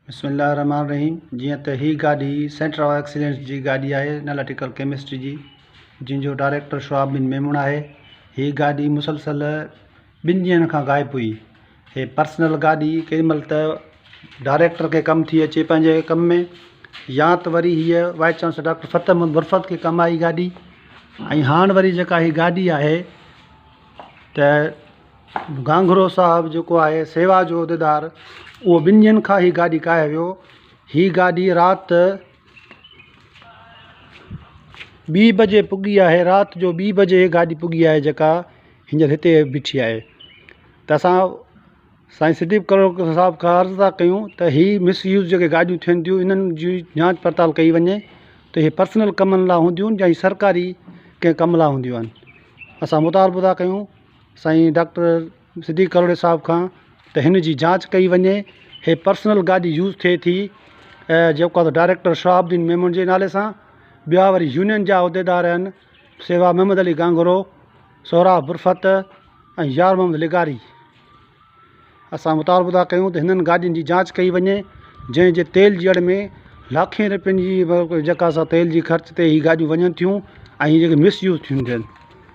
بسم الله الرحمٰن الرحيم جيئن ته هي گاڏي سينٽر آف ايڪسيلنس جي گاڏي آهي اناليٽيڪل ڪيمسٽري جي جنهن جو ڊائريڪٽر شهاب بن ميمڻ آهي هي گاڏي مسلسل ٻن ڏينهن کان غائب هئي هي پرسنل گاڏي ڪيڏي مهل ته ڊائريڪٽر کي ڪم ٿي اچي پنهنجي ڪم ۾ يا ته وري هيء vice chancellor doctor Fateh Muhammad Burfat کي ڪم آئي گاڏي ۽ هاڻ وري جيڪا هي گاڏي آهي ته گهانگهرو صاحب جيڪو آهي سيوا جو عهديدار اهو ٻن ڏينهن کان هي گاڏي ڪاهي ويو هي گاڏي رات ٻي بجي پڳي آهي رات جو ٻي بجي هي گاڏي پڳي آهي جيڪا هينئر هتي بيٺي آهي ته اسان سائين صديق ڪلهوڙو صاحب کان عرض ٿا ڪيون ته هي مس يوز جيڪي گاڏيون ٿين ٿيون انهن جي جانچ پڙتال ڪئي وڃي ته هي پرسنل ڪمن لاء هونديون آهن يا سرڪاري ڪنهن ڪم لاء هونديون آهن اسان مطالبو ٿا ڪيون سائين ڊاڪٽر صديق ڪلهوڙي صاحب کان ته هن جي جانچ ڪئي وڃي هي پرسنل گاڏي يوز ٿئي ٿي جيڪو آهي ڊائريڪٽر شهاب الدين ميمڻ جي نالي سان ٻيا وري يونين جا عهديدار آهن سيوا محمد علي گانگهرو سهراب برفت ۽ يار محمد لغاري اسان مطالبو ٿا ڪيون ته هنن گاڏين جي جانچ ڪئي وڃي جنهن جي تيل جي اڙ ۾ لاکين روپين جي جيڪا سا تيل جي خرچ تي هي گاڏيون وڃن ٿيون ۽ جيڪي مس يوز ٿيون ٿين.